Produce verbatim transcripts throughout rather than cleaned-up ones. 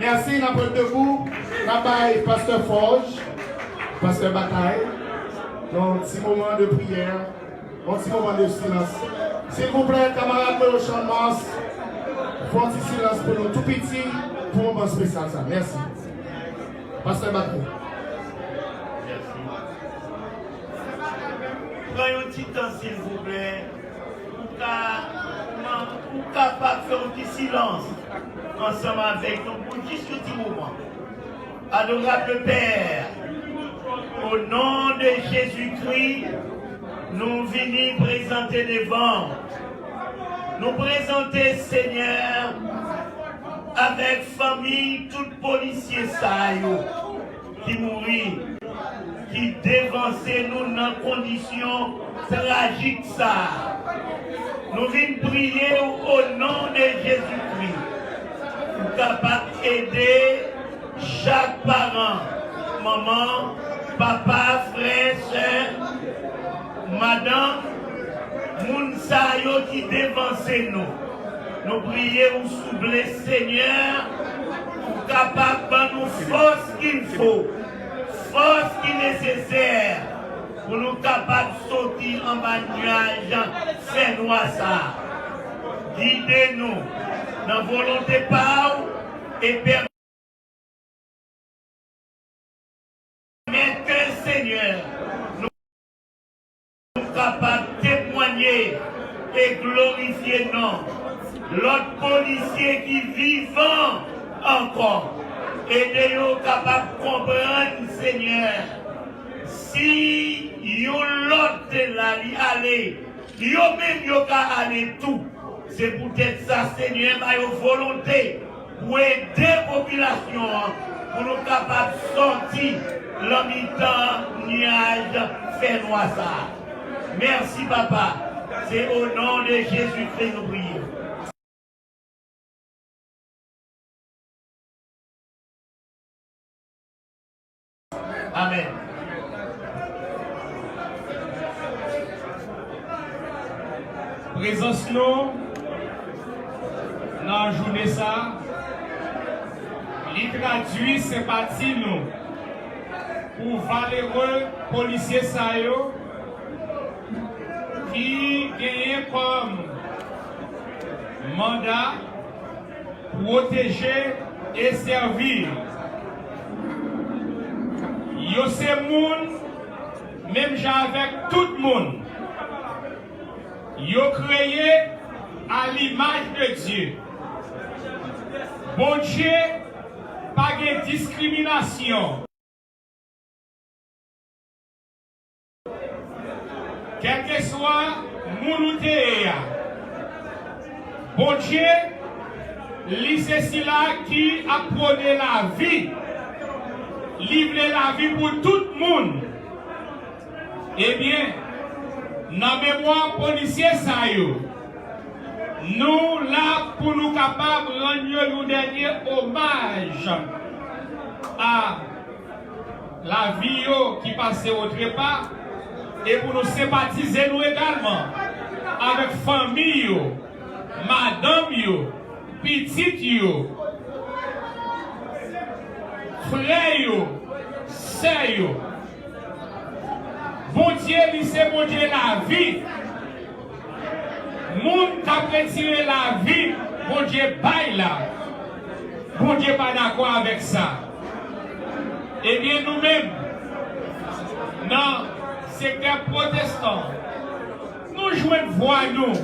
Mèsi, n ap ret debou, n ap bay pastè Forge, pastè Batay, yon ti moman de priyè, yon ti moman de silans. Silvouplè, kamarad mwen yo, Chanmas, fè yon ti silans pou nou tou piti, pou moman espesyal sa. Mèsi. Pastè Batay. Pran yon ti tan, silvouplè. Ou ka, ou kapab fè yon ti silans ansanm avèk nou pou jis yon ti moman. Adorable Père, au nom de Jésus-Christ, nou vini prezante devan w. Nou prezante, Senyè, avèk fanmi tout polisye sa yo ki mouri, ki devanse nou nan kondisyon trajik sa a. Nou vin priye w o non de Jezikri pou w kapab ede chak paran, manman, papa, frè, sè, madanm, moun sa yo ki devanse nou. Nou priye w, souple, Senyè, pou w kapab ban nou fòs ki fo, fòs ki nesesè pou nou kapab soti anba nyaj fènwa sa a. Gide nou nan volonte pa w e pèmèt ke, Senyè, nou kapab temwanye e glorifye non lòt polisye ki vivan ankò. Ede yo kapab konprann, Senyè, si yon lòt te la, li ale, yo menm yo ka ale tou. Se poutèt sa, Senyè, ba yo volonte pou ede popilasyon an, pou nou kapab sòti lan mitan nyaj fènwa sa a. Mèsi, Papa. Se o non de Jezikri nou priye. Amèn. Prezans nou nan jounen sa a, li tradui senpati nou pou valere polisye sa yo ki genyen kòm manda pwoteje e sèvi. Yo se moun menm jan avèk tout moun. Yo kreye a limaj de Dye. Bondye pa gen diskriminasyon. Kèlkeswa moun ou te ye a, Bondye, li se sila ki ap pwone lavi. Li vle lavi pou tout moun. Ebyen, nan memwa polisye sa yo, nou la pou nou kapab rann yo yon dènye omaj a lavi yo ki pase o trepa, e pou nou senpatize nou egalman avèk fanmi yo, madanm yo, pitit yo, frè yo, sè yo. Bondye, li se Bondye lavi. Moun k ap retire lavi Bondye bay la, Bondye pa dakò avèk sa. Ebyen, nou menm, nan sektè pwotestan, nou jwenn vwa nou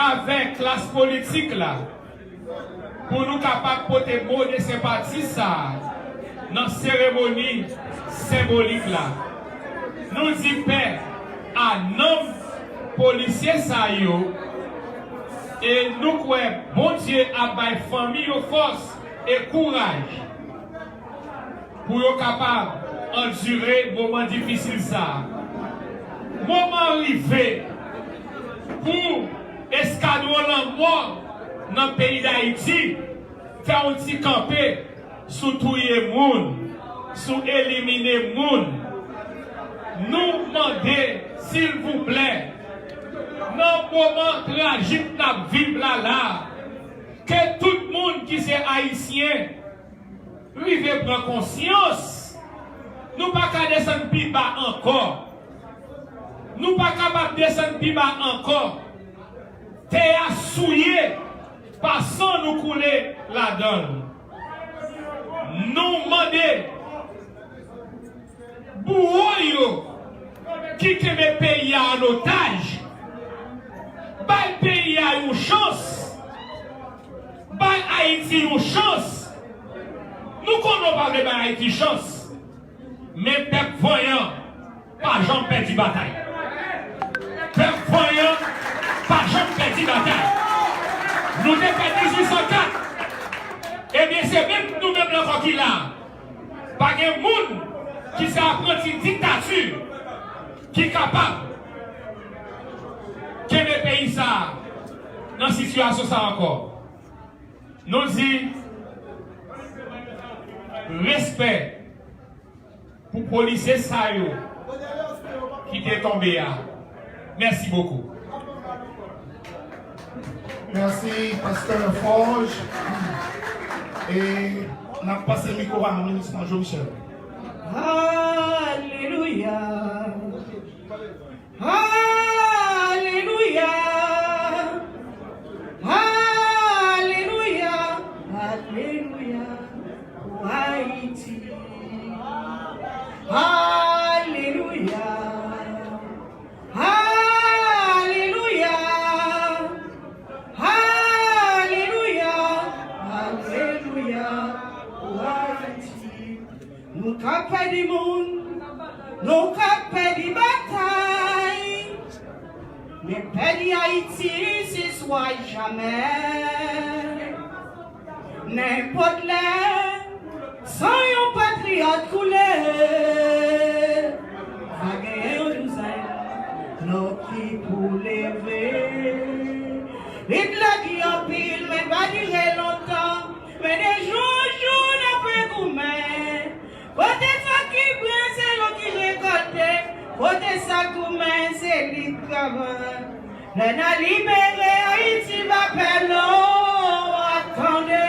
avèk klas politik la, pou nou kapab pote mo de senpati sa a nan seremoni senbolik la. Nou di pè a nanm polisye sa yo, e nou kwè Bondye ap bay fanmi yo fòs e kouraj pou yo kapab andire moman difisil sa a. Moman rive pou eskadwon lanmò nan peyi Dayiti fè yon ti kanpe sou touye moun, sou elimine moun. Nou mande, silvouplè, nan moman trajik n ap viv la la, ke tout moun ki se Ayisyen Rive pran konsyans, nou pa ka desann pi ba ankò. Nou pa kapab desann pi ba ankò. Tè a souye pa san nou koule ladan l. Nou mande bouwo yo ki kenbe peyi a an otaj, bay peyi a yon chans, bay Ayiti yon chans. Nou konnen w pa vle bay Ayiti chans, men pèp vanyan pa janm pèdi batay. Pèp vanyan pa janm pèdi batay. Nou te fè dizuit san kat. Ebyen, se menm nou menm la ankò ki la. Pa gen moun ki se apranti diktati ki kapab kenbe peyi sa a nan sitiyasyon sa a ankò. Nou di respè pou polisye sa yo ki te tonbe a. Mèsi bokou. Mèsi, Pastè Forge. E n ap pase mikwo a Minis Jean Michel. Alelouya. Alelouya. Alelouya. Alelouya. Pou Ayiti. Alelouya. Alelouya. Alelouya. Alelouya. Pou Ayiti. Nou ka pèdi moun, nou ka pèdi batay, men pèdi Ayiti se swa jamè. Nenpòt lè, san yon patriyòt koule, va gen yon douzèn lòt ki pou leve. Lit la di anpil, men pa dire lontan. Men de jou an jou n ap regoumen. Kote sa ki pran se nou ki rekòlte. Kote sa goumen se li k travay. Lè n a libere Ayiti va pè non. W a tande,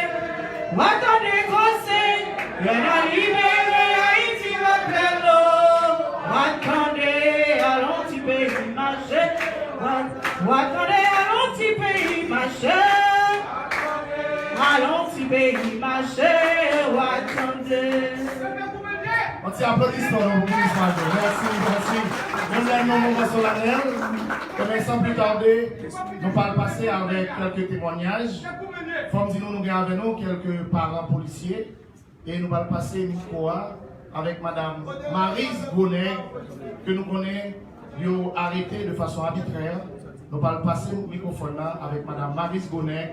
w a tande konsèy. Lè n a libere Ayiti va pè non. W a tande, alon ti peyi mache. W a, w a tande, alon ti peyi mache. Alon ti peyi mache, w a tande. Yon ti aplodisman pou Minis Majo. Mèsi, mèsi. Nou jwenn yon moman solanèl. Ebyen, san pli tade, nou pral pase avèk kèlke temwanyaj. Fò m di nou, nou gen avè nou kèlke paran polisye. E nou pral pase mikwo a avèk Madanm Maryse Gronèg, ke nou konnen yo arete de fason abitrè. Nou pral pase mikwofòn nan avèk Madanm Maryse Gronèg,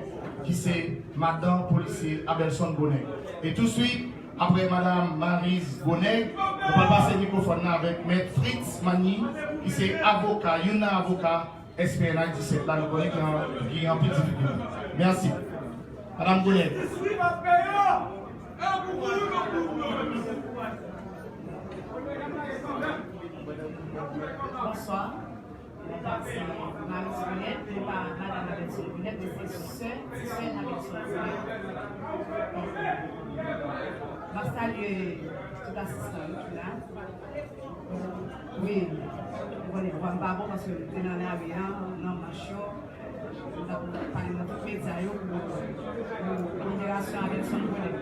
ki se madan polisye Abelson Gronèg. E touswit, apre Madanm Maryse Gronèg, nou pral pase mikwofòn nan avèk Mèt Fritz Magny, ki se avoka, youn nan avoka S P N H disèt la, nou konnen ki gen anpil difikilte. Mèsi. Madanm Gronèg. Bonswa. Mwen pa se Maryse Gronèg, mwen pa madanm Abelson Gronèg, mwen se sè, ti sè Abelson Gronèg. M ap salye tout asistan yo ki la. Wi, ou konnen vwa m pa bon paske m te nan lari a, nan mach yo, m t ap pale nan tout medya yo pou, pou liberasyon Abelson Gronèg.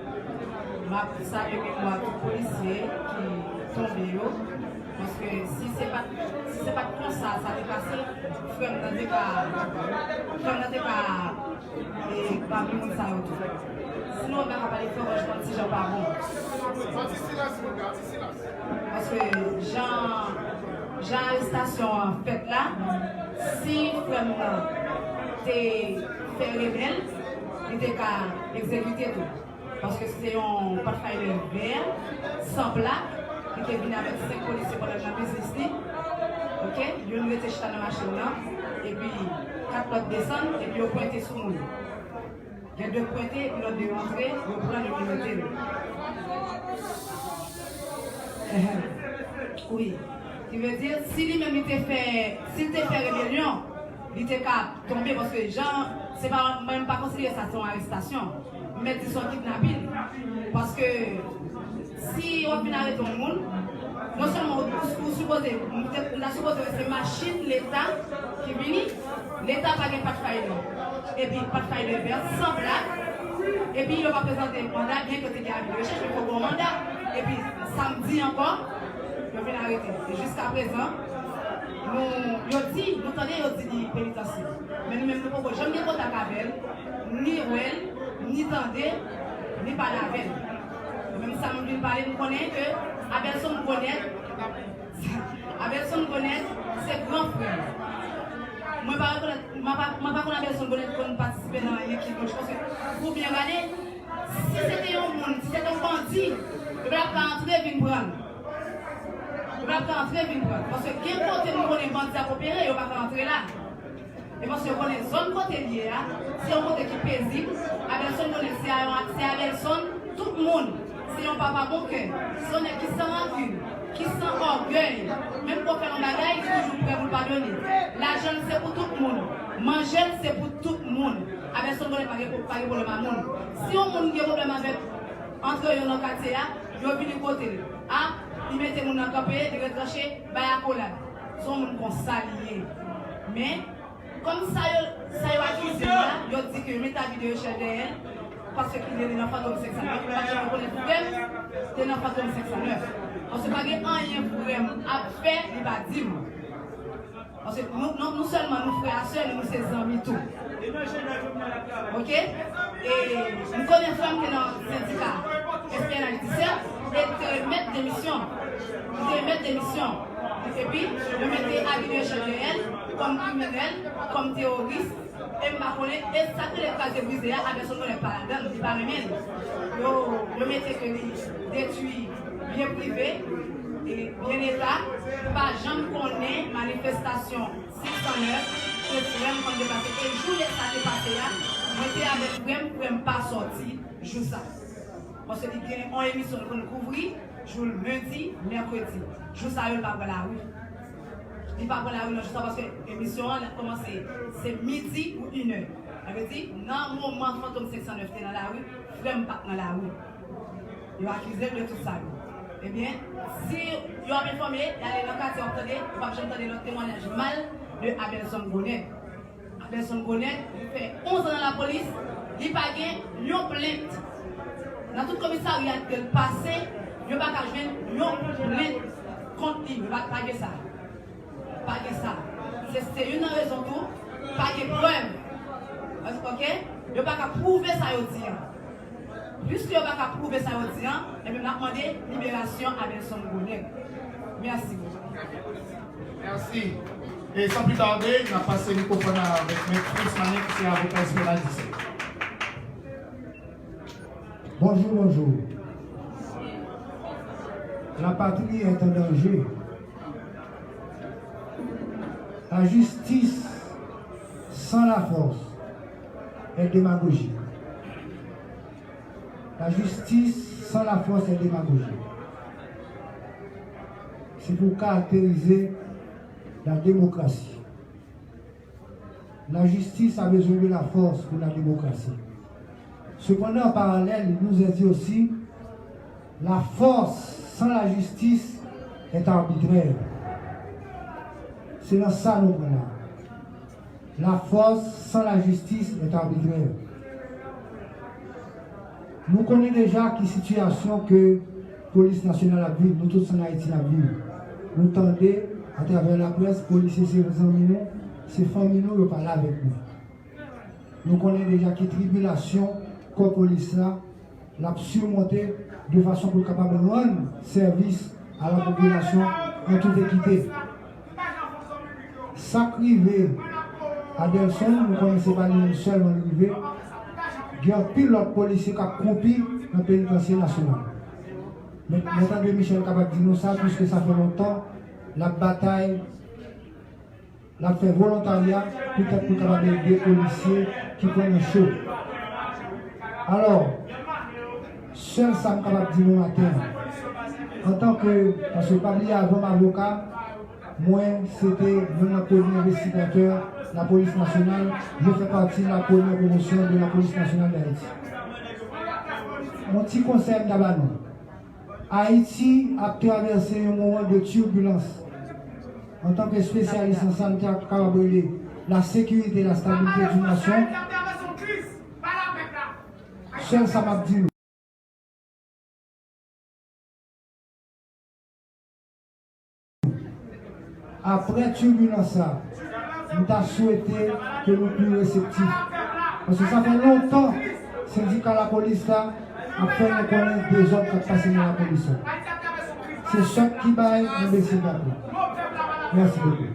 M ap salye memwa tout polisye ki tonbe yo, paske si se pa t, si se pa t konsa sa te pase, frè m nan te ka, frè m nan te ka e pami moun sa yo tou. Sinon, m pa ka pale franchman, ti jan pa bon. Paske jan, jan arestasyon an fèt la, si frè m nan te fè rebèl, li te ka egzekite tou. Paske se te yon Pathfinder vè, san plak, li te vin avèk senk polisye pandan l nan biznis li. Oke? Youn rete chita nan machin nan, epi kat lòt desann, epi yo pwente sou moun. Gen de pwente, epi lòt de rantre, yo pran l, yo mete l. Wi. Ki vle di, si li menm li te fè, si l te fè rebelyon, li te ka tonbe, paske jan Se pa, mwen, m pa konsidere sa se yon arestasyon. M mèt di se yon kidnapin. Paske si w ap vin arete yon moun, non sèlman ou, ou, ou sipoze, m te, m ta sipoze wè se machin Leta ki vini, Leta pa gen Pathfinder. Epi Pathfinder vè san plak, epi yo pa prezante manda, byen ke yo te gen avi de rechèch, men fòk gen yon manda. Epi samdi ankò, yo vin arete. E jiskaprezan, nou, yo di, nou tande yo di li penitansye. Men nou menm nou poko janm gen kontak avè l, ni wè l, ni tande, ni pale avè l. Nou menm sa nou vin pale, nou konnen ke Abelson Gonèt, Abelson Gonèt se gran frè m. Mwen pa rekonèt, mwen pa, mwen pa konn Abelson Gonèt konn patisipe nan anyen ki lòch, paske pou byen gade, si se te yon moun, si se te yon bandi, yo pa t ap ka antre vin pran l. Yo pa t ap ka antre vin pran l. Paske gen kote nou konnen bandi ap opere, yo pa ka antre la. E paske yo konnen zòn kote l ye a, se yon kote ki pezib. Abelson konnen se a, se Abelson, tout moun. Se yon papa bon kè. Se yon nèg ki san rankin, ki san ògèy. Menm pou w fè l yon bagay, li toujou prè pou l padone. Lajan l se pou tout moun. Manje l se pou tout moun. Abelson konnen pa gen, pa gen pwoblèm a moun. Si yon moun gen pwoblèm avèk antre yo nan katye a, yo vini kote l. A, li mete moun nan kanpe, li retranche, bay akolad. Se yon moun konsa li ye. Men, kòm sa yo, sa yo akize l la, yo di ke yo mete avi de rechèch dèyè l, paske ki li nan Fantom senk san nèf, pa t janm rekonèt frè m te nan Fantom senk san nèf. Paske pa gen anyen frè m ap fè, li pa di m. Paske nou, nou, nou sèlman, nou frè a sè, nou, nou se zanmi tou. Oke? E nou konnen frè m te nan sendika S P N H disèt, e l te remèt demisyon. Li te remèt demisyon. Epi, yo mete avi de rechèch dèyè l kòm kriminèl, kòm teworis, e m pa konnen, e sa k rele kraze brize a, Abelson Gonèt pa ladan l, li pa renmen l. Yo, yo mete ke li detwi byen prive, e byen Leta, pa janm konnen manifestasyon senk san nèf, ke frè m konn deplase. E jou lè sa te pase a, mwen te avèk frè m, frè m pa sòti jou sa. Paske li gen yon emisyon l konn kouvri, jou lendi, mèkredi. Jou sa yo, l pa pran lari. Li pa pran lari nan jou sa, paske emisyon an, l ap kòmanse, se midi ou inè. Sa vle di, nan moman Fantom senk san nèf te nan lari, frè m pa t nan lari. Yo akize l de tout sa yo. Ebyen, si yo ap enfòme, y ale nan katye, w ap tande, ou p ap janm tande lòt temwayaj mal de Abelson Gonèt. Abelson Gonèt, li fè onz an nan lapolis, li pa gen yon plent. Nan tout komisarya ke l pase, yo pa ka jwenn yon plent kont li. Yo pa, pa gen sa. Pa gen sa. Se, se youn nan rezon tou, pa gen prèv. Oke? Yo pa ka pwouve sa yo di an. Piske yo pa ka pwouve sa yo di an, ebyen, n ap mande liberasyon Abelson Gonèt. Mèsi. Mèsi. E san pli tade, n ap pase mikwofòn nan avèk Mèt Frantz Manen, ki se avoka S P N H disèt. Bonjou, bonjou. La patrie est en danger. La justice sans la force est démagogie. La justice sans la force est démagogie. Se pou karakterize la démocratie. La justice a besoin de la force pour la démocratie. Cependant, en parallèle, il nous est dit aussi, la force sans la justice est arbitraire. Se nan sa nou pran la. La force sans la justice est arbitraire. Nou konnen deja ki sitiyasyon ke Polis Nasyonal ap viv, nou tout s ann Ayiti n ap viv. Nou tande atravè laprès, polisye se zanmi nou, se fanmi nou, yo pale avèk nou. Nou konnen deja ki tribilasyon kò polis la, l ap simonte de fason pou l kapab rann sèvis a la popilasyon an tout ekite. Sa k rive Adelson, nou konnen se pa li menm sèlman li rive. Gen anpil lòt polisye k ap kwoupi nan penitansye nasyonal. Mèt, Mèt André Michel kapab di nou sa, piske sa fè lontan l ap batay, l ap fè volontarya, poutèt pou l kapab ede polisye ki pran nan cho. Alò, sèl sa m kapab di nou maten an, antanke, paske pa bliye, avan m avoka, mwen, se te youn nan premye envestigatè Lapolis Nasyonal, je fais partie de la première promotion de la Police Nationale d'Haïti. Yon ti konsèy m ta ba nou. Ayiti ap travèse yon moman de tibilans. Antanke espesyalis nan sa m ta kapab rele la sécurité, la stabilité d'une nation, sèl sa m ap di nou. Aprè tibilans sa, m ta swete ke nou pli reseptif. Paske sa fè lontan sendika lapolis la ap fè nou konnen dezòd k ap pase nan lapolis la. Se chòk ki bay, nou bese drapo. Mèsi bokou.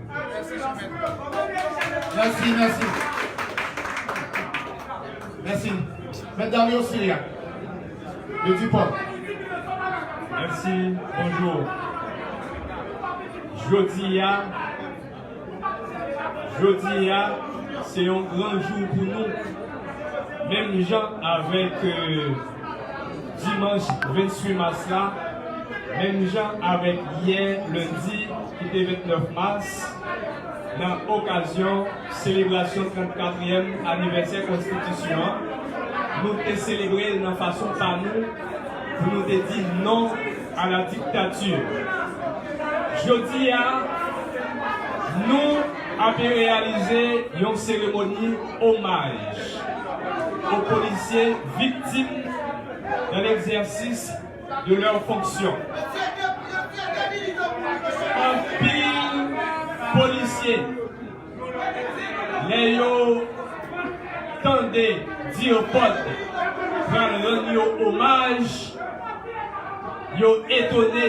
Mèsi, mèsi. Mèsi. Mèt Dario Syriac, de Dupop. Mèsi, bonjou. Jodi a, jodi a, se yon gran jou pou nou. Menm jan avèk euh, dimanch ventuit mas la, menm jan avèk yè lendi ki te vennèf mas, nan okazyon selebrasyon trannkatriyèm anivèsè konstitisyon an, nou te selebre l nan fason pa nou pou nou te di non à la dictature. Jodi a, nou ape reyalize yon seremoni omaj aux policiers victimes dans l'exercice de leurs fonctions. Anpil polisye, lè yo tande DIRPOD pral rann yo omaj, yo etone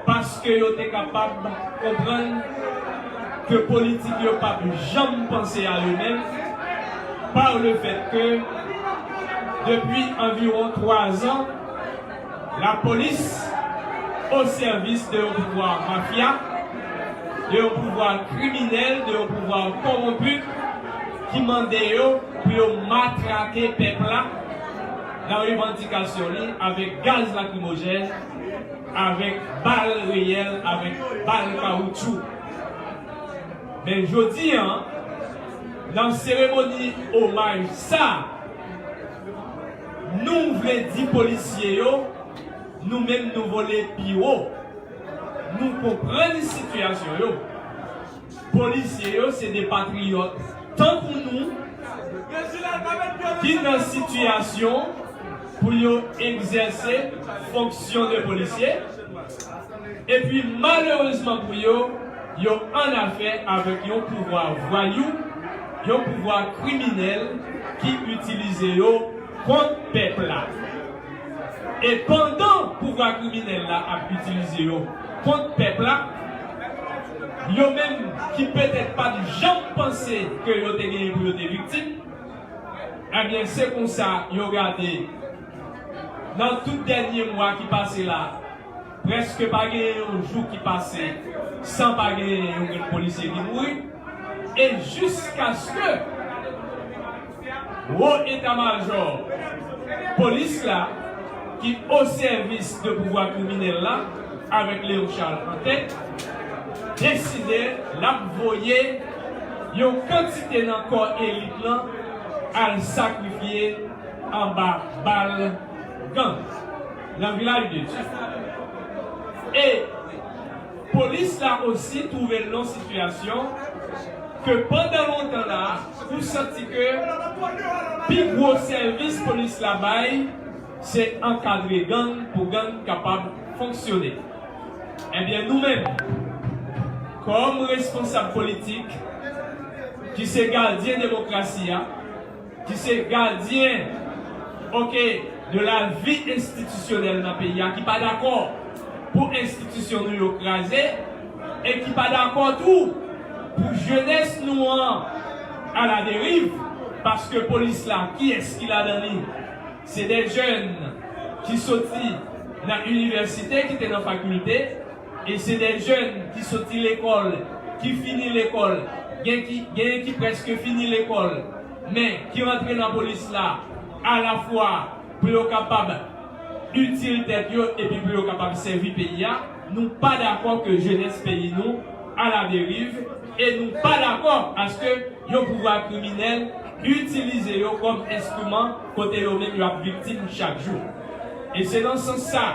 paske yo te kapab konprann ke politik yo p ap janm panse a yo menm, par le fait que depuis environ trois ans, la police au service de yon pouvwa mafya, de yon pouvwa kriminèl, de yon pouvwa kòwonpi ki mande yo pou yo matrake pèp la nan revandikasyon li avèk gaz lakrimojèn, avèk bal reyèl, avèk bal kawoutchou. Men jodi a, nan seremoni omaj sa, nou vle di polisye yo, nou menm nou vole pi wo. Nou konprann sitiyasyon yo. Polisye yo se de patriyòt tankou nou ki nan sitiyasyon pou yo egzèse fonksyon de polisye. Epi malerezman pou yo, yo annafè avèk yon pouvwa vwayou, yon pouvwa kriminèl ki itilize yo kont pèp la. E pandan pouvwa kriminèl la ap itilize yo kont pèp la, yo menm ki petèt pa t janm panse ke yo te genyen pou yo te viktim, ebyen se konsa yo gade nan tout dènye mwa ki pase la, prèske pa genyen yon jou ki pase san pa genyen yon grenn polisye ki mouri. E jiskaske wo eta majò polis la ki o sèvis de pouvwa kriminèl la avèk Léon Charles an tèt deside l ap voye yon kantite nan kò elit lan al sakrifye anba bal gang nan Vilaj de Dye. E polis la osi twouve l nan sitiyasyon ke pandan lontan la, ou santi ke pi gwo sèvis polis la bay, se ankadre gang pou gang kapab fonksyone. Ebyen, nou menm, kòm responsab politik, ki se gadyen demokrasi a, ki se gadyen, oke, de lavi enstitisyonèl nan peyi a, ki pa dakò pou enstitisyon nou yo kraze, e ki pa dakò tou pou jenès nou an aladeriv, paske polis la, kiyès ki ladan li? Se de jèn ki soti nan inivèsite, ki te nan fakilte, e se de jèn ki soti lekòl, ki fini lekòl, gen ki, genyen ki prèske fini lekòl, men ki rantre nan polis la alafwa pou yo kapab itil tèt yo epi pou yo kapab sèvi peyi a. Nou pa dakò ke jenès peyi nou aladeriv, E nou pa dakò aske yon pouvwa kriminèl itilize yo kòm enstriman kote yo menm yo ap viktim chak jou. E se nan sans sa,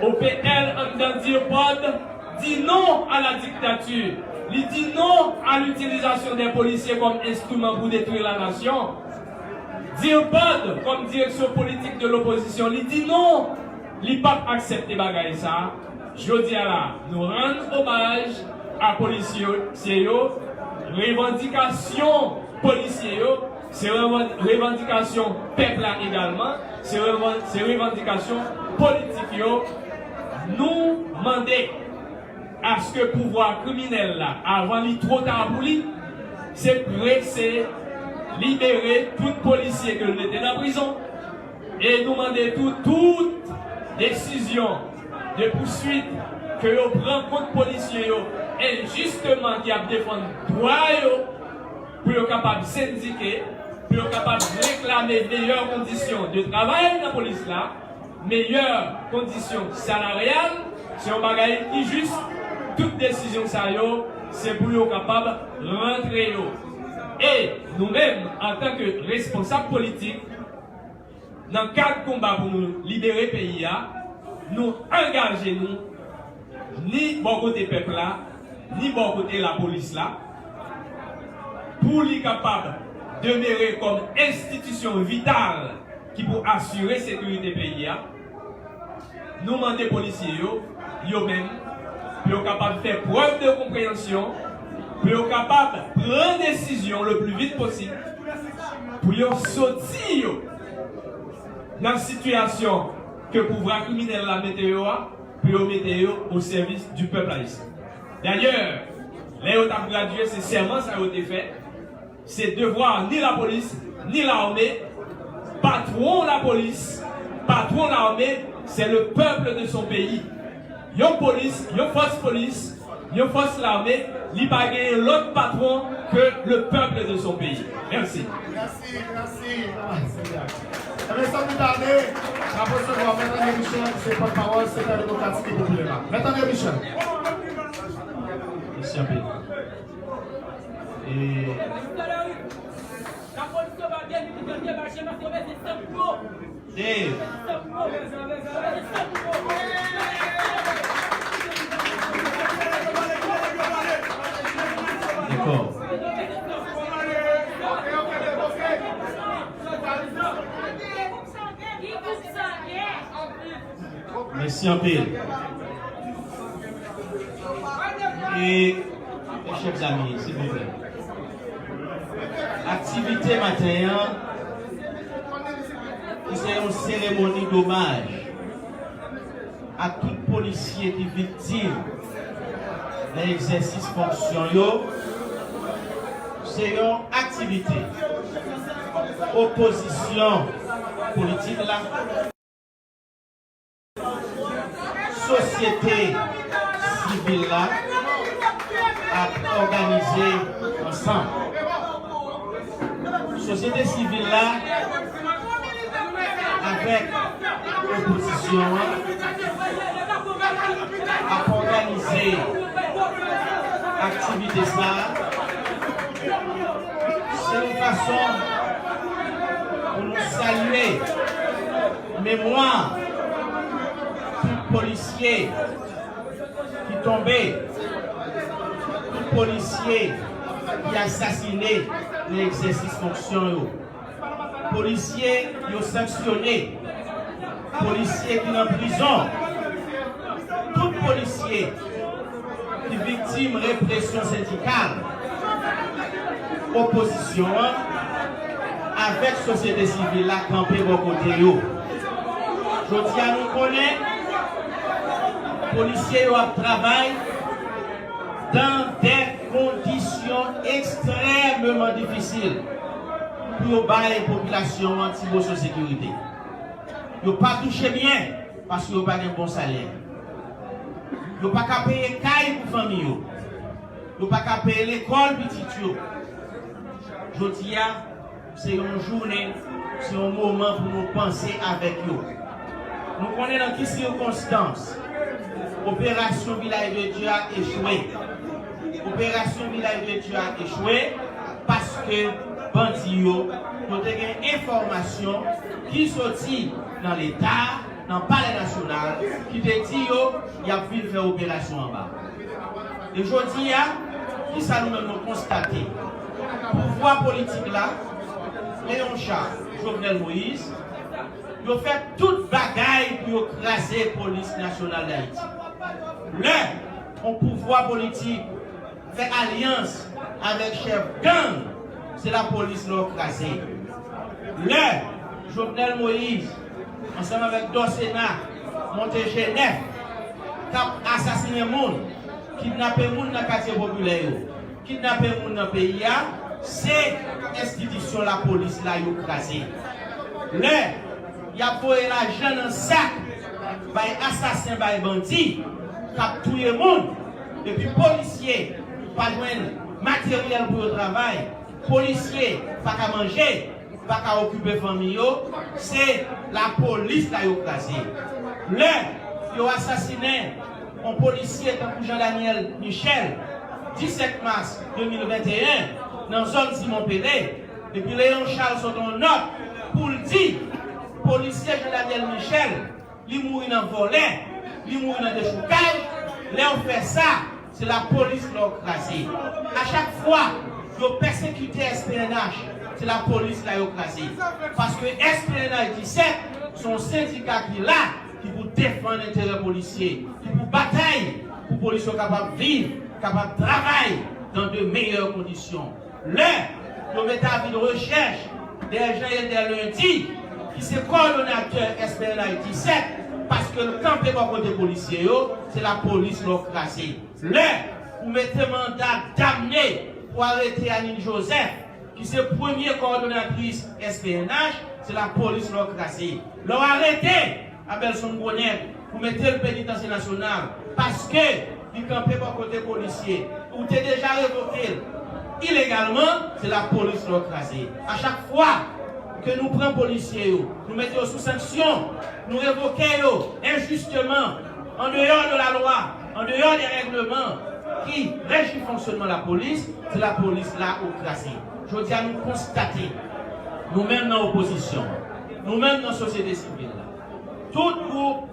O P L anndan DIRPOD di non à la dictature. Li di non à l'utilisation des policiers comme instrument pour détruire la nation. DIRPOD, kòm direksyon politik de lopozisyon, li di non, li p ap aksepte bagay sa a. Jodi a la, nou rann omaj a polisye yo, revandikasyon polisye yo, se revan-, revandikasyon pèp la egalman, se revan-, se revandikasyon politik yo. Nou mande aske pouvwa kriminèl la, avan li twò ta pou li, se prese libere tout polisye ke l mete nan prizon. E nou mande tou, tout desizyon de pouswit ke yo pran kont polisye yo enjisteman ki ap defann dwa yo, pou yo kapab sendike, pou yo kapab reklame meyè kondisyon de travay nan polis la, meyè kondisyon salaryal, se yon bagay ki jis. Tout desizyon sa yo, se pou yo kapab rantre yo. E nou menm, antanke responsab politik, nan kad konba pou nou libere peyi a, nou angaje nou ni bò kote pèp la, ni bò kote lapolis la, pou li kapab demere kòm enstitisyon vital ki pou asire sekirite peyi a. Nou mande polisye yo, yo menm, pou yo kapab fè prèv de konpreyansyon, pou yo kapab pran desizyon le pli vit posib, pou yo soti yo nan sitiyasyon ke pouvwa kriminèl la mete yo a, pou yo mete yo o sèvis di pèp ayisyen. Dayè, lè yo t ap gradye, se sèman sa yo te fè. Se devwa ni lapolis, ni lame. Patwon lapolis, patwon lame, c'est le peuple de son pays. Yon polis, yon fòs polis, yon fòs lame, li pa genyen lòt patwon ke le peuple de son pays. Mèsi. Mèsi, mèsi. Ebyen, san pli tade, n ap resevwa Mèt André Michel, ki se pòtpawòl Sektè Demokratik e Popilè la. Mèt André Michel. Mèsi anpil. E Dave. Dakò. Mèsi anpil. E, e chèf zami, silvouplè. Aktivite maten an, ki se yon seremoni domaj a tout polisye ki viktim nan egzèsis fonksyon yo, se yon aktivite opozisyon politik la, sosyete sivil la ap òganize ansanm. Sosyete sivil la avèk opozisyon an ap òganize aktivite sa a. Se yon fason pou nou salye memwa tout polisye ki tonbe, tout polisye ki asasine nan egzèsis fonksyon yo, polisye yo sanksyone, polisye ki nan prizon, tout polisye ki viktim represyon sendikal, opozisyon an avèk sosyete sivil la kanpe bò kote yo. Jodi a, nou konnen polisye yo ap travay dans des conditions extrêmement difficiles pou yo bay popilasyon an ti moso sekirite. Yo pa touche byen paske yo pa gen bon salè. Yo pa ka peye kay pou fanmi yo. Yo pa ka peye lekòl pitit yo. Jodi a, se yon jounen, se yon moman pou nou panse avèk yo. Nou konnen nan ki sikonstans Operasyon Vilaj de Dye a echwe. Operasyon Vilaj de Dye a echwe paske bandi yo, yo te gen enfòmasyon ki soti nan Leta, nan Palè Nasyonal, ki te di yo y ap vin fè operasyon anba. E jodi a, kisa nou menm nou konstate? Pouvwa politik la, Léon Charles, Jovenel Moïse, yo fè tout bagay pou yo kraze Polis Nasyonal d Ayiti. Lè yon pouvwa politik fè alyans avèk chèf gang, se lapolis la w kraze. Lè Jovenel Moïse, ansanm avèk Dòsena, monte G nèf, k ap asasinen moun, kidnape moun nan katye popilè yo, kidnape moun nan peyi a, se enstitisyon lapolis la yo kraze. Lè y ap voye lajan nan sak bay asasen, bay bandi k ap touye moun, epi polisye pa jwenn materyèl pou yo travay, polisye pa ka manje, pa ka okipe fanmi yo, se lapolis la yo kraze. Lè yo asasinen yon polisye tankou Jean Daniel Michel, disèt mas de mil venteyen, nan zòn Simon Pele, epi Léon Charles sot yon nòt pou l di polisye Jean Daniel Michel, li mouri nan vòlè, li mouri nan dechoukaj. Lè w fè sa, se lapolis la w kraze. A chak fwa yo pèsekite S P N H, se lapolis la yo kraze. Paske S P N H disèt se yon sendika ki la, ki pou defann enterè polisye, ki pou batay pou polis yo kapab viv, kapab travay dans de meilleures conditions. Lè yo mete avi de rechèch dèyè Jean Elder Lundi, ki se kòdonatè S P N H disèt, paske l kanpe bò kote polisye yo, se lapolis la w kraze. Lè ou mete manda damne pou arete Anine Joseph, ki se premye kòdonatris S P N H, se lapolis la w kraze. Lè w arete Abelson Gwo Nèg, ou mete l penitansye nasyonal, paske li kanpe bò kote polisye, ou te deja revoke l ilegalman, se lapolis la w kraze. A chak fwa ke nou pran polisye yo, nou mete yo sou sanksyon, nou revoke yo enjisteman, en dehors de la loi, en dehors des règlements ki reji fonksyonman lapolis, se lapolis la ou kraze. Jodi a nou konstate, nou menm nan opozisyon, nou menm nan sosyete sivil la, tout gwoup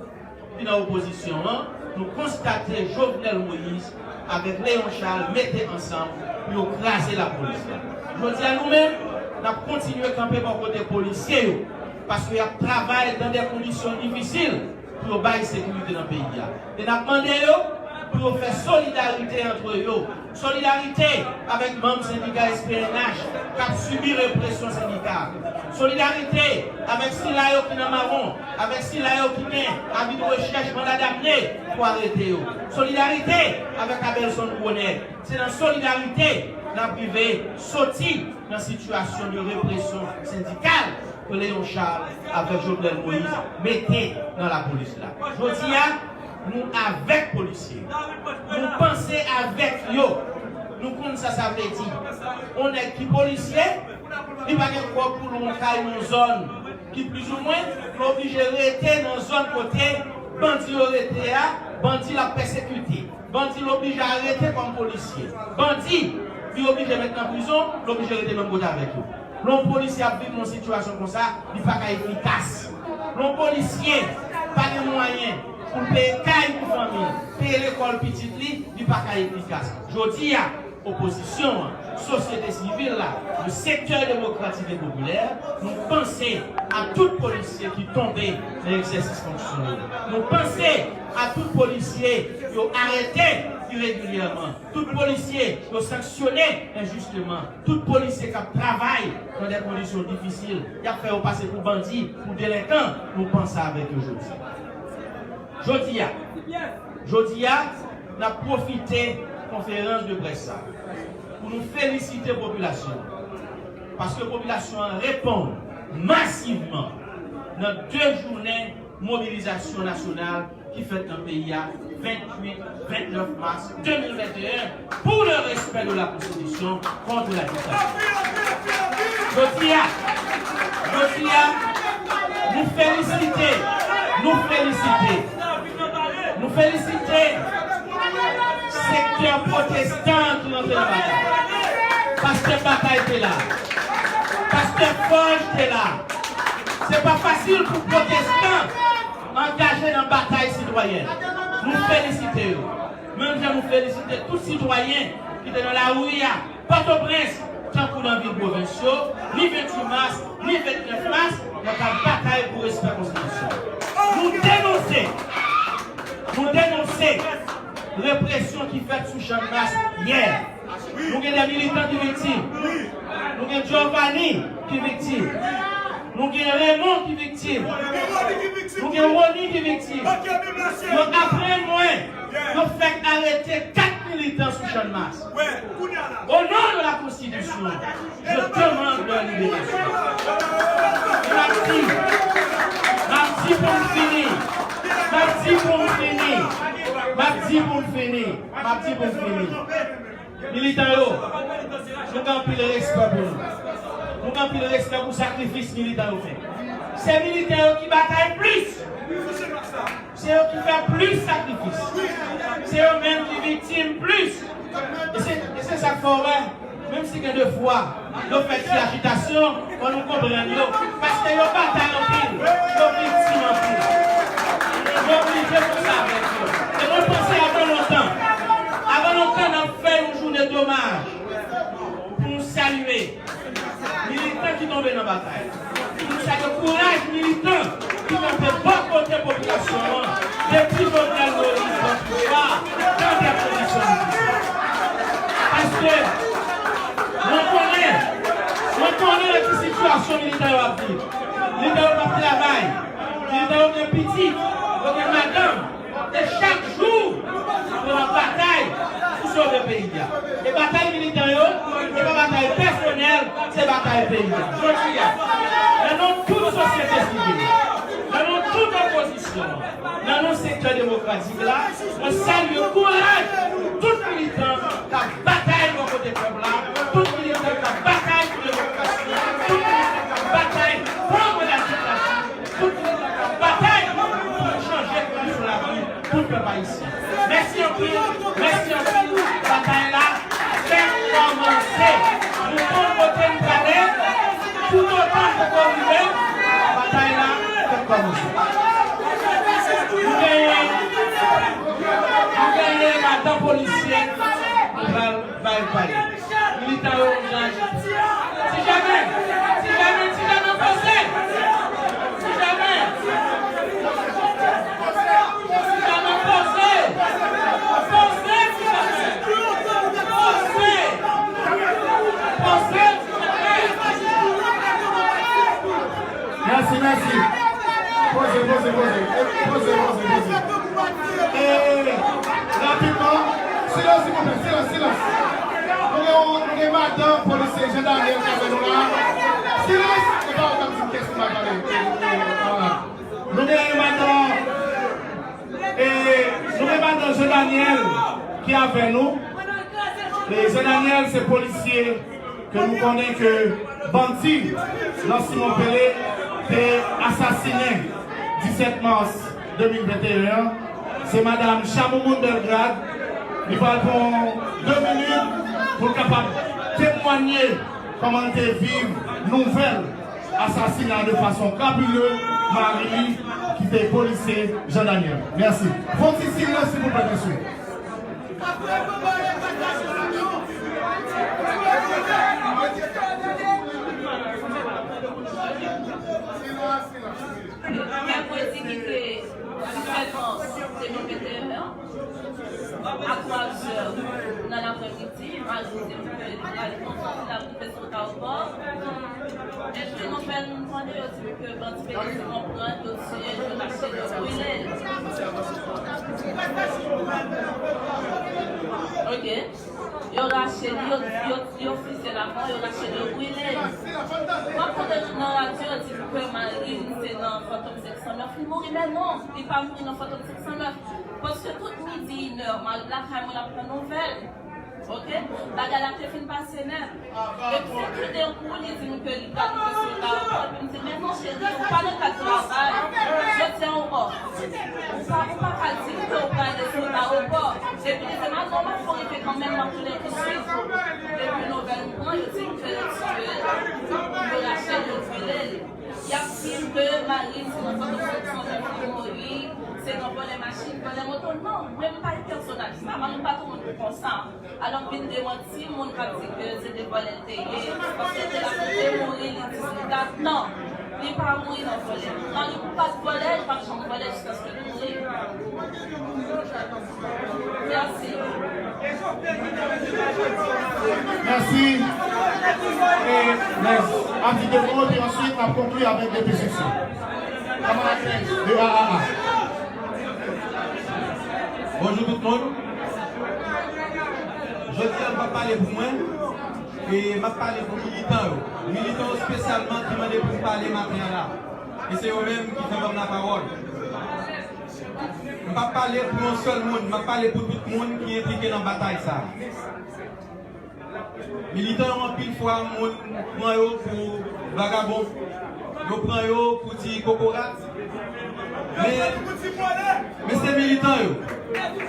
ki nan opozisyon an, nou konstate Jovenel Moïse avèk Léon Charles mete ansanm pou yo kraze lapolis la. Jodi a nou menm, n ap kontinye kanpe bò kote polisye yo, paske y ap travay dans des conditions difficiles pou yo bay sekirite nan peyi a. E n ap mande yo pou yo fè solidarite antre yo, solidarite avèk manm sendika S P N H k ap sibi represyon sendikal, solidarite avèk sila yo ki nan mawon, avèk sila yo ki gen avi de rechèch, manda damne pou arete yo, solidarite avèk Abelson Gwo Nèg. Se nan solidarite n ap rive soti nan sitiyasyon de represyon sendikal ke Léon Charles avèk Jovenel Moïse mete nan lapolis la. Jodi a, nou avèk polisye. Nou panse avèk yo. Nou konn sa sa vle di. Yon nèg ki polisye, li pa gen kòb pou lwe yon kay nan yon zòn ki plizoumwen, l oblije rete nan zòn kote bandi yo rete a, bandi l ap pèsekite. Bandi l oblije arete kòm polisye. Bandi, li oblije met nan prizon, l oblije rete menm kote avèk yo. Lè yon polisye ap viv nan yon sitiyasyon konsa, li pa ka efikas. Lè yon polisye pa gen mwayen pou l peye kay pou fanmi l, peye lekòl pitit li, li pa ka efikas. Jodi a, opozisyon an, sosyete sivil la, le sektè demokratik e popilè, nou panse a tout polisye ki tonbe nan egzèsis fonksyon yo. Nou panse a tout polisye yo arete iregilyèman, tout polisye yo sanksyone enjisteman, tout polisye k ap travay nan de kondisyon difisil, y ap fè yo pase pou bandi, pou delenkan, nou panse avèk yo jodi. Jodi a, jodi a, n ap pwofite konferans de près sa pou nou felisite popilasyon an, paske popilasyon an reponn masivman nan de jounen mobilizasyon nasyonal ki fèt nan peyi a, venntuit, vennèf mas de mil venteyen, pour le respect de la Constitution, contre la dictature. Jodi a, jodi a, nou felisite, nou felisite, Nou felisite sektè pwotestan ki rantre nan batay. Pastè Batay te la. Pastè Fòj te la. Se pa fasil pou pwotestan angaje nan batay sitwayèn. Nou felisite yo. Menm jan nou felisite tout sitwayen ki te nan lari a, Pòtoprens, tankou nan vil pwovens yo, ni venntuit mas, ni vennèf mas, nan kad batay pou respè konstitisyon. Nou denonse, nou denonse represyon ki fèt sou Channmas yè. Nou gen de militan ki viktim. Nou gen Giovanni ki viktim. Nou gen Raymond ki viktim. Nou gen Rony ki viktim. Yo aprann mwen, yo fèk arete kat militan sou Channmas. Au nom de la Constitution, je demande leur libération. E m ap di, m ap di pou m fini, m ap di pou m fini, m ap di pou m fini, m ap di pou m fini. Militan yo, nou gen anpil respè pou nou. Nou gen anpil respè pou sakrifis militan yo fè. Se militan yo ki batay plis. Se yo ki fè plis sakrifis. Se yo menm ki viktim plis. E se, e se sa k fè w wè, menm si gen de fwa yo fè ti ajitasyon, fò nou konprann yo. Paske yo batay anpil, yo viktim anpil. Yo oblije fè sa avèk yo. E mwen panse avan lontan, avan lontan n ap fè yon jounen domaj pou nou salye militan ki tonbe nan batay. Pou nou salye kouraj militan ki kanpe bò kote popilasyon an depi Jovenel Moïse pran pouvwa nan de kondisyon difisil. Paske mwen konnen, mwen konnen nan ki sitiyasyon militan yo ap viv. Militan yo p ap travay. Militan yo gen pitit, yo gen madanm. E chak jou, nou nan batay pou sove peyi a. E batay militan yo, se pa batay pèsonèl, se batay peyi a. Jodi a, nan non tout sosyete sivil, nan non tout opozisyon, nan non sektè demokratik la, mwen salye kouraj tout militan k ap batay bò kote pèp la, tout militan k ap batay pou demokrasi, tout militan k ap batay kont ladiktatè, tout militan k ap batay pou nou chanje kondisyon lavi pou pèp ayisyen. Mèsi anpil, mèsi anpil. Batay la fèk kòmanse. Nou konn kote n prale, toutotan n poko rive, batay la fèk kòmanse. Nou genyen, nou genyen madan polisye, nou pral bay pale. Militan yo, jan, ti jamen, ti jamen, ti jamen poze. Ti jamen. Ti jamen poze. Poze, ti jamen. Poze. Poze, ti jamen. Mèsi, mèsi. Poze, poze, poze. E, poze, poze, poze. E, rapidman. Silans, silvouplè. Silans, silans. Nou gen, nou gen madan polisye Jean Daniel k avè nou la. Silans. E pa ou k ap di m kiyès ki mal pale. Nou gen madan, e, nou gen madan Jean Daniel ki avè nou. E, Jean Daniel se polisye ke nou konnen ke bandi nan Simon Pele te asasinen disèt mas de mil venteyen an, se madanm Chamoumoun Belgrade. Li pral pran de minit pou l kapab temwanye kòman l te viv nouvèl asasina de fason krapile mari li ki te polisye Jean Daniel. Mèsi. Fon ti silans, silvouplè, mesye. Mèkredi ki te disèt mas de mil venteyen an, a twa zè nan laprèmidi, mari m di m ke li prale pran fanmi l al rive sou wout ayewopò. Epi nouvèl nou tande, yo di m ke bandi Pele Simon pran l, yo tiye l, yo rache l, yo brile l. Ok. Yo rache l, yo, yo, yo fizye l avan, yo rache l, yo brile l. M ap tande nan radyo, yo di m ke mari m te nan Fantom senk san nèf, li mouri, men non, li pa mouri nan Fantom senk san nèf. Paske tout midi, inè, mari m lakay mwen, l ap pran nouvèl. Ok? Bagay la te fin pase nèt. Epi se toudenkou, li di m ke li pral rive sou wout ayewopò, epi m di, men non, cheri, ou pa nan kad travay. Jodi a, ou off. Ou pa, ou pa ka di m ke ou Non, m ap fè rive kanmenm, m ap tounen touswit. Depi nouvèl m pran, yo di m ke yo tiye l, yo rache l, yo vire l. Y ap di m ke mari m se yon vòlè, se yon vòlè ki mouri, se yon vòlè machin, vòlè moto. Non, mwen m pa yon pèsonaj sa, mari m pa t yon moun konsa. Alò m vin demanti moun k ap di ke se de vòlè l te ye, paske l te la pou te mouri, li di se dat. Non, li pa mouri nan vòlè. Mari m pa t vòlè, li p ap janm vòlè jiskaske li mouri. Mèsi. Mèsi. E, mèsi. Ap di de mo, epi answit, n ap konkli avèk de pèsepsyon. Kamarad Prince, de A A A. Bonjou tout moun. Jodi a, m p ap pale pou mwen, e m ap pale pou militan yo. Militan yo espesyalman ki mande pou m pale maten an la. E se yo menm ki fè ban m lapawòl. M p ap pale pou yon sèl moun, m ap pale pou tout moun ki enplike nan batay sa a. Militan yo anpil fwa moun pran yo pou vagabon, yo pran yo pou ti kokorat. Men, men se militan yo.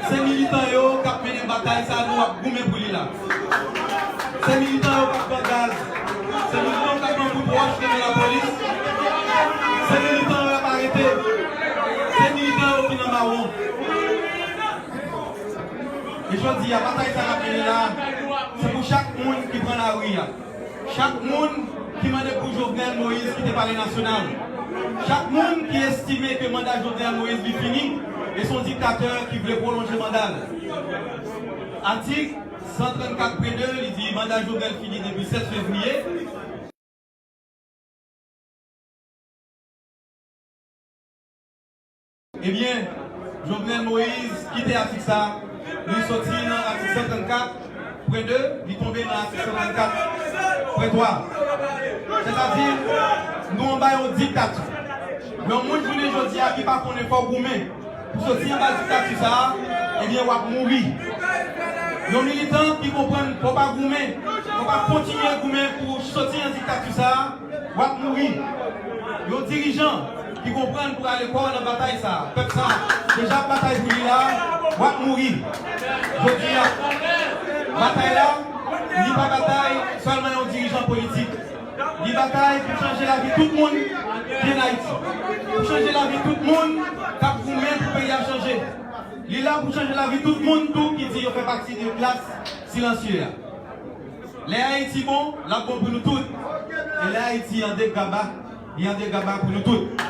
Se militan yo k ap mennen batay sa a nou ap goumen pou li la. Se militan yo k ap pran gaz. Se militan yo k ap pran kout wòch nan men lapolis. Se militan yo y ap arete. Se militan yo ki nan mawon. E jodi a, batay sa n ap mennen la, se pou chak moun ki pran lari a. Chak moun ki mande pou Jovenel Moïse kite Palè Nasyonal. Chak moun ki estime ke manda Jovenel Moïse li fini, e se yon diktatè ki vle pwolonje manda l. Atik san trannkat pre de, li di manda Jovenel fini depi sèt fevriye. Ebyen, Jovenel Moïse kite atik sa a, li soti nan atik san trannkat pre de, li tonbe nan atik san trannkat pre twa. Sètadi, nou anba yon diktati. Yon moun jounen jodi a ki pa konnen fò w goumen pou soti anba diktati sa a, ebyen, w ap mouri. Yon militan ki konprann fò w pa goumen, fò w pa kontinye goumen pou soti nan diktati sa a, w ap mouri. Yon dirijan ki konprann pou ale kò w nan batay sa a, pèp sa a deja ap batay pou li la, w ap mouri. Jodi a, batay la, li pa batay sèlman yon dirijan politik. Li batay pou chanje lavi tout moun ki ann Ayiti. Pou chanje lavi tout moun k ap goumen pou peyi a chanje. Li la pou chanje lavi tout moun tou ki di yo fè pati de klas silansye a. Lè Ayiti bon, l ap bon pou nou tout. E lè Ayiti an degaba, li an degaba pou nou tout.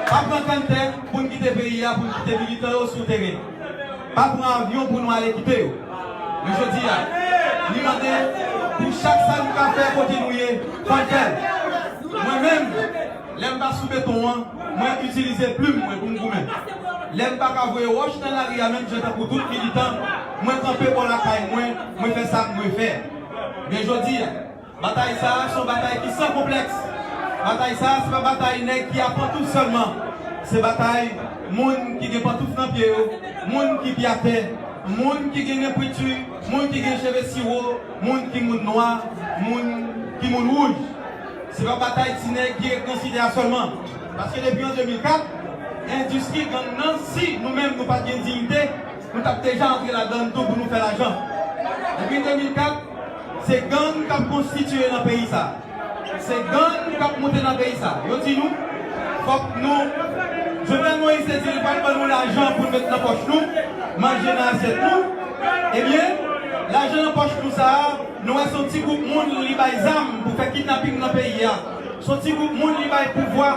Pa pran kanntè pou n kite peyi a, pou n kite militan yo sou teren. Pa pran avyon pou nou ale kite yo. Men jodi a, li mande pou chak sa nou ka fè kote nou ye, fò n fè l. Mwen menm, lè m pa sou beton an, mwen itilize plim mwen pou m goumen. Lè m pa ka voye wòch nan lari a menm jan tankou tout militan, mwen kanpe bò lakay mwen, mwen fè sa m dwe fè. Men jodi a, batay sa a se yon batay ki san konplèks. Batay sa a se pa batay nèg ki a pantouf sèlman. Se batay moun ki gen pantouf nan pye yo, moun ki pye atè, moun ki gen nen pwenti, moun ki gen cheve siwo, moun ki moun nwa, moun ki moun wouj. Se pa batay ti nèg ki ret nan site a sèlman. Paske depi an de mil kat, endistri gang nan, si nou menm nou pa t gen diyite, nou t ap deja antre ladan l tou pou nou fè lajan. Depi de mil kat, se gang k ap konstitiye nan peyi sa a. Se gang k ap monte nan peyi sa a. Yo di nou, fòk nou, Jovenel Moïse te di li pral ban nou lajan pou n met nan pòch nou, manje nan asyèt nou. Ebyen, lajan nan pòch nou sa a, nou wè se yon ti gwoup moun li bay zam pou fè kidnaping nan peyi a. Se yon ti gwoup moun li bay pouvwa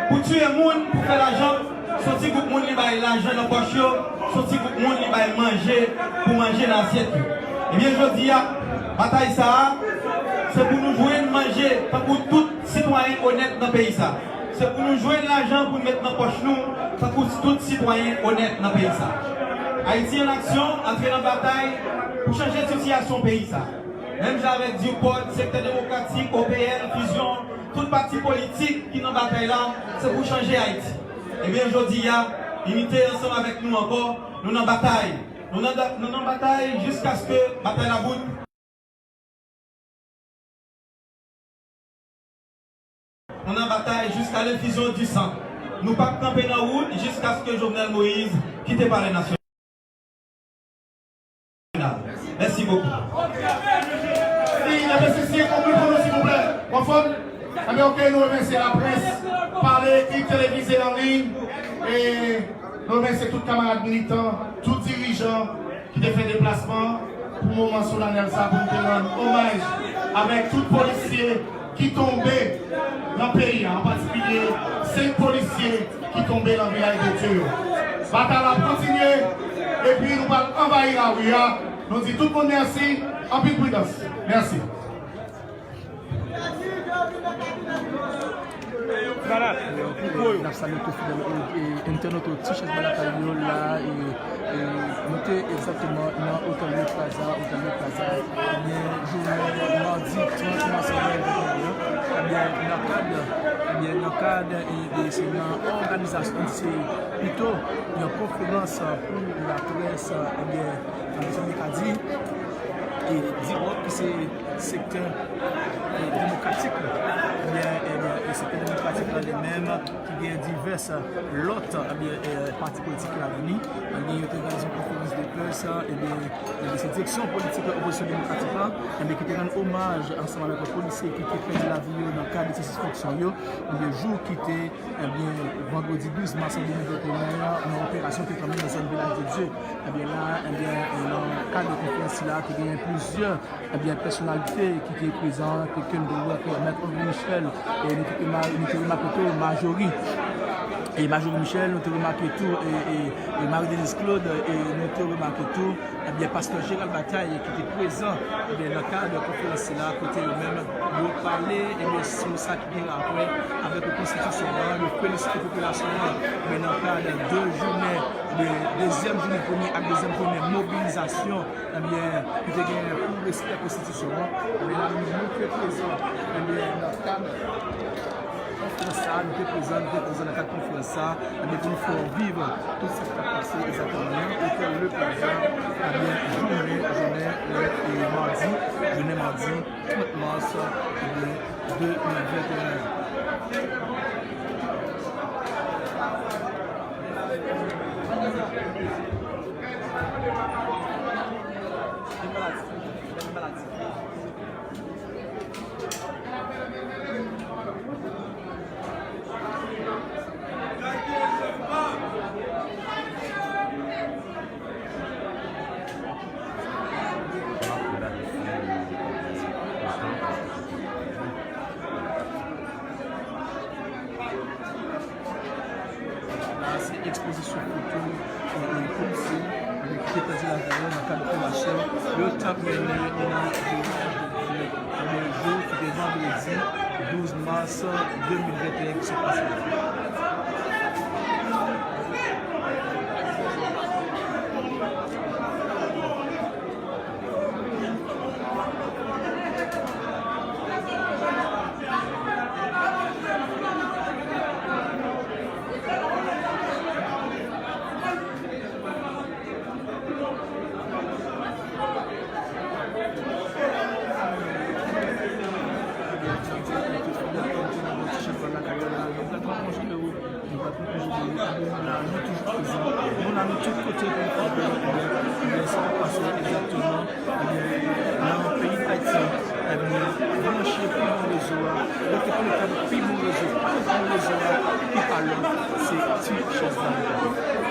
pou tiye moun, pou fè lajan. Se yon ti gwoup moun li bay lajan nan pòch yo. Se yon ti gwoup moun li bay manje pou manje nan asyèt yo. Ebyen, jodi a, batay sa a, se pou nou jwenn manje tankou tout sitwayen onèt nan peyi sa. Se pou nou jwenn lajan pou n met nan pòch nou, tankou tout sitwayen onèt nan peyi sa. Ayiti an Aksyon antre nan batay pou chanje sitiyasyon peyi sa. Menm jan avèk DIRPOD, Sektè Demokratik, O P L, Fizyon, tout pati politik ki nan batay la, se pou chanje Ayiti. Ebyen, jodi a, inite ansanm avèk nou ankò, nou nan batay. Nou nan, nou nan batay jiskaske batay la bout. Nou nan batay jusqu'à l'effusion du sang. Nou p ap kanpe nan wout jiskaske Jovenel Moïse kite Palè Nasyonal. Si, mesye, si, konpli pou nou, silvouplè. Anfòm? Ebyen, oke, nou remèsye laprès, pa le ekri, televize, an liy. E nou remèsye tout kamarad militan, tout dirijan ki te fè deplasman pou moman solanèl sa, pou nou te rann omaj avèk tout polisye ki tonbe nan peyi a, an patikilye senk polisye ki tonbe nan Vilaj de Dye yo. Batay la ap kontinye, epi nou pral anvayi lari a. Nou di tout moun mèsi, anpil pridans. Mèsi. N ap salye tout fidèl e, e, entènot Ti Chèz Balakay yo la, e, e, nou te egzakteman nan Hotel Le Plaza, Hotel Le Plaza, ebyen, jounen madi trant mas de mil venteyen an, ebyen, nan kad, ebyen, nan kad, e, e, se nan òganizasyon, se pito yon konferans pou laprès, ebyen, ebyen, sa nou ka di, e, Diròk ki se sektè, e, demokratik, ebyen, ebyen, e sektè demokratik la li menm, ki gen divès lòt, ebyen, e, pati politik ki la vini, ebyen, yo te òganize yon konferans de près, ebyen, ebyen, se direksyon politik opozisyon demokratik la, ebyen, ki te rann omaj ansanm avèk polisye ki te pèdi lavi yo nan kad egzèsis fonksyon yo, ebyen, jou ki te, ebyen, vandredi douz mas de mil venteyen an, nan operasyon ki te tanmen nan zòn Vilaj de Dye. Ebyen, la, ebyen, nan kad de konferans sila, te genyen plizyè ebyen, pèsonalite ki te prezan, ke, ke m te wè, ke Mèt André Michel, e nou te, nou te remake tou Majorie. E Majorie Michel, nou te remake tou, e, e, e Marie Denise Claude, e nou te remake tou, ebyen, pastè Gérald Bataille, ki te prezan, ebyen, nan kad konferans sila, kote yo menm, yo pale, ebyen, sou sa ki gen rapò avèk konstitisyon an, yo felisite popilasyon an, men nan kad de jounen, de, dezyèm jounen, premye ak dezyèm jounen mobilizasyon, ebyen, ki te gen pou respè konstitisyon an. Ebyen, la, nou te prezan, ebyen, nan kad konferans sa, nou te prezan, nou te prezan nan kad konferans sa, ebyen, pou nou fè viv tout sa ki t ap pase egzakteman nan Hotel Le Plaza, ebyen, jounen, jounen, e, madi, jounen madi trant mas, ebyen, de mil venteyen an. La, se ekspozisyon foto, e, e, polisye, e, ki te pèdi lavi yo nan kad operasyon yo t ap mennen nan vilaj de Dye, nan jou ki te vandredi douz mas de mil venteyen ki sot pase la. Nou pa t konn konje de ou, nou pa t konn konje de ou, nou la, nou toujou prezan. Nou la, nou tout kote pou nou fè de, ebyen, ebyen, sa k ap pase egzakteman, ebyen, nan peyi Dayiti, ebyen, branche pi bon rezo a, rete konekte avèk pi bon rezo, pi bon rezo a, ki pa lòt, se Ti Chèz Balakay.